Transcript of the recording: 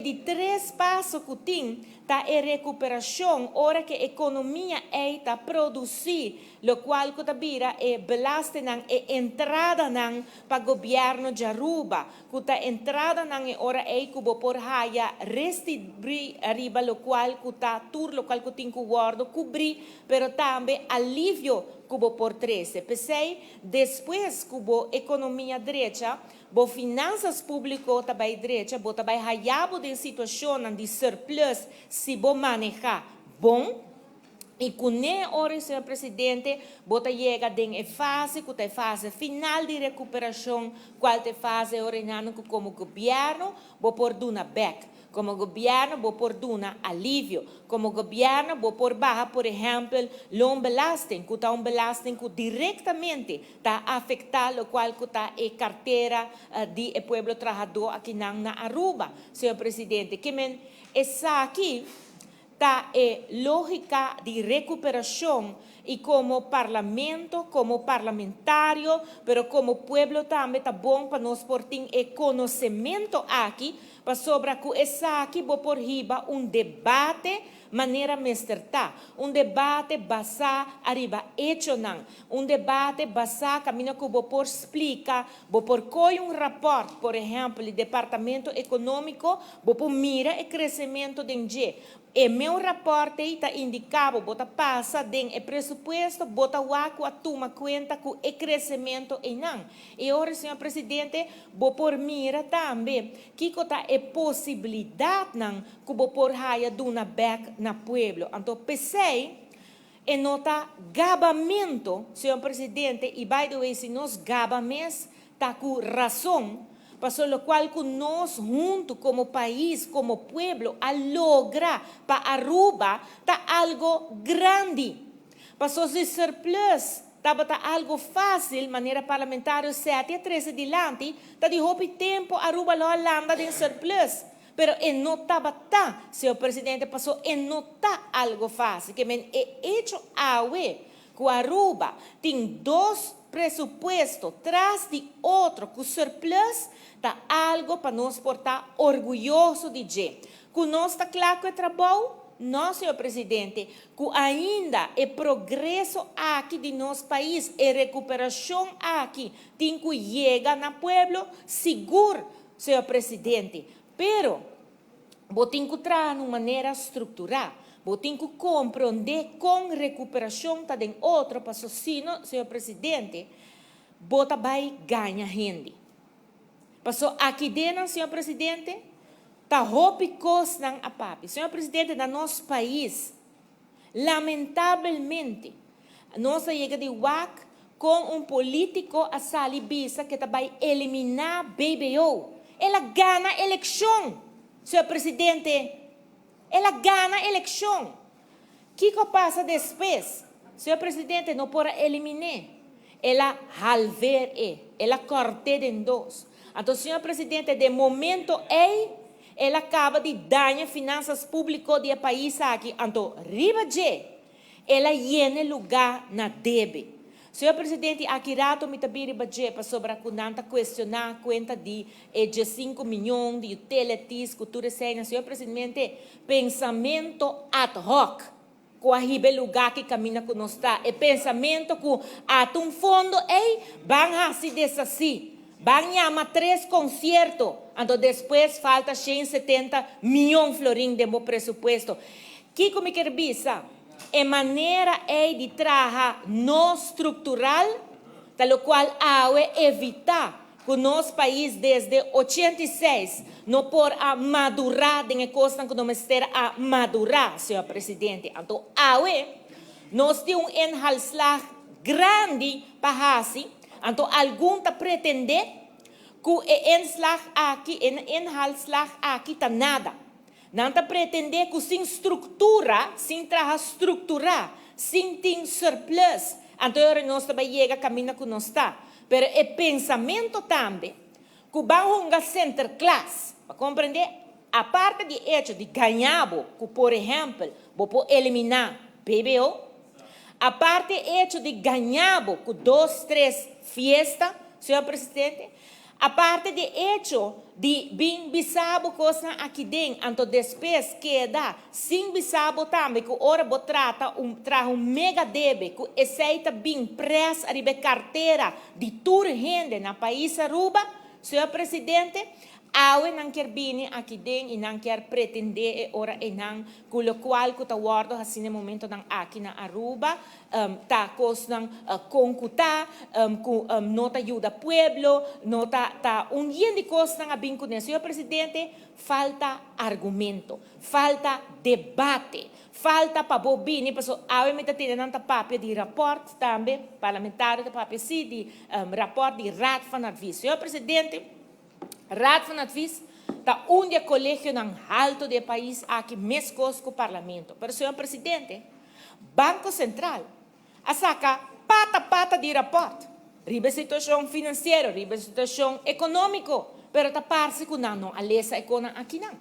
di tres paso ku tin ta e rekuperashon ora ku ekonomia ei ta produsí lokual ku ta bira e belastingnan, e entradanan pa gobièrnu di Aruba, ku ta entradanan e ora ei ku bo por haya restituí ariba lokual ku ta tur lokual ku tin ku wòrdu kubrí, pero tambe alivio ku bo por trese. P'esei, despues ku bo ekonomia drecha, bo finansas públiko ta bai drecha, bo ta bai haya bo den situashonnan di surplus si bo manehá bon. I kuné ora, señor presidente, bo ta yega den e fase, ku ta e fase final di rekuperashon, kual ta e fase ora ku komo gobièrnu bo por duna bèk. Komo gobièrnu bo por duna alivio. Komo gobièrnu bo por baha, por ehèmpel, loonbelasting, ku ta un belasting ku direktamente ta afektá lokual ku ta e kartera di e pueblo trahadó aki na Aruba, señor presidente. Ke men esaki ta e lógika di rekuperashon i komo parlamento, komo parlamentario, pero komo pueblo tambe ta bon pa nos por tin e konosementu aki, pasobra ku esaki bo por hiba un debate manera mester ta, un debate basá ariba echonan, un debate basá kaminda ku bo por splika, bo por koi un rapport, por ehèmpel, di departamento ekonómiko, bo por mira e kresementu den dje. E mesun rapport ta indiká, bo ta pasa den e presupuesto, bo ta wak ku a tuma kuenta ku e kresementu einan. I ora, señor presidente, bo por mira tambe kiko ta e posibilidatnan ku bo por haya duna bèk na pueblo. Anto, p'esei, e no ta gabamentu, señor presidente, i by the way, si nos gaba mes, ta ku rason, paso lokual ku nos huntu komo pais, komo pueblo, a logra pa Aruba, ta algu grandi. Paso si surplus tabata algu fásil, manera parlamentario 7 a 13 dilanti, ta di hopi tempu Aruba lo a landa den surplus. Pero e no tabata, señor presidente, paso e no ta algu fásil. Ke men e hecho awe, ku Aruba tin dos presupuesto tras di otro ku surplus, ta algu pa nos por ta orguyoso di dje. Ku nos ta kla ku e trabou? No, señor presidente, ku ainda e progreso aki di nos pais, e rekuperashon aki, tin ku yega na pueblo, sigur, señor presidente. Pero, bo tin ku traha di manera strukturá, bo tin ku komprondé kon rekuperashon ta den otro, paso sino, señor presidente, bo ta bai gaña hende. Paso aki den, señor presidente, ta hopi kosnan a papia. Señor presidente, na nos pais, lamentablemente, nos a yega di wak ku un polítiko a sali bisa ku ta bai eliminá BBO. El a gana elekshon, señor presidente. El a gana elekshon. Kiko a pasa despues? Señor presidente, no por a eliminá. El a halveer e, el a kòrt'é den dos. Anto, señor presidente, di momento ei, el a kaba di daña finansas públiko di e pais aki. Anto, riba dje, el a yena lugá na debe. Señor presidente, aki ratu mi ta bin riba dje pasobra ku nan ta kuestioná kuenta di e 5 mion di utilities, ku tur esei. Señor presidente, pensamentu ad hoc ku a hiba lugá ku kaminda ku nos ta. E pensamentu ku ata un fondo ei ban hasi desasí. Ban yama tres konsierto. Anto despues falta 170 mion florin den bo presupuesto. Kiko mi ke bisa? E manera ei di traha no struktural, ta lokual awe evitá ku nos pais desde 86 no por a madurá den e kosnan ku nos mester a madurá, señor presidente. Anto awe nos tin un inhaalslag grandi pa hasi, anto algun ta pretendé ku e inslag aki, e inhaalslag aki ta nada. Nan ta pretendé ku sin struktura, sin traha strukturá, sin tin surplus, anto nos ta yega kaminda ku nos ta. Pero e pensamentu tambe, ku ban hunga Sinterklaas, pa komprondé, aparte di hecho di gaña bo, ku por ehèmpel, bo por eliminá BBO, aparte hecho di gaña bo ku dos, tres fiesta, señor presidente, Aparte di hecho di bin bisa bo kosnan aki den, anto despues keda sin bisa bo tambe ku ora bo trata un traha un mega debe ku esei ta bin pres ariba e kartera di tur hende na pais Aruba, señor Presidente, awe nan kier bini aki den y nan kier pretende e ora eynan cu locual cu ta wordo haci na e momentonan aki na Aruba ta cosnan con cu ta, cu no ta yuda pueblo, no ta ta un yen di cosnan a bin cune. Señor Presidente, falta argumento, falta debate, falta pa bo bini, pasobra awe mi ta tene nan ta papia di rapport tambe, parlamentario ta papia si di rapport di Raad van Advies. Señor Presidente, Raad van Advies ta un di e colegionan halto di e pais aki mescos cu Parlamento. Pero señor Presidente, Banco Central a saca pata pata di rapport riba e situacion financiero, riba e situacion economico, pero ta parce cu nan no a lesa e conan akinan.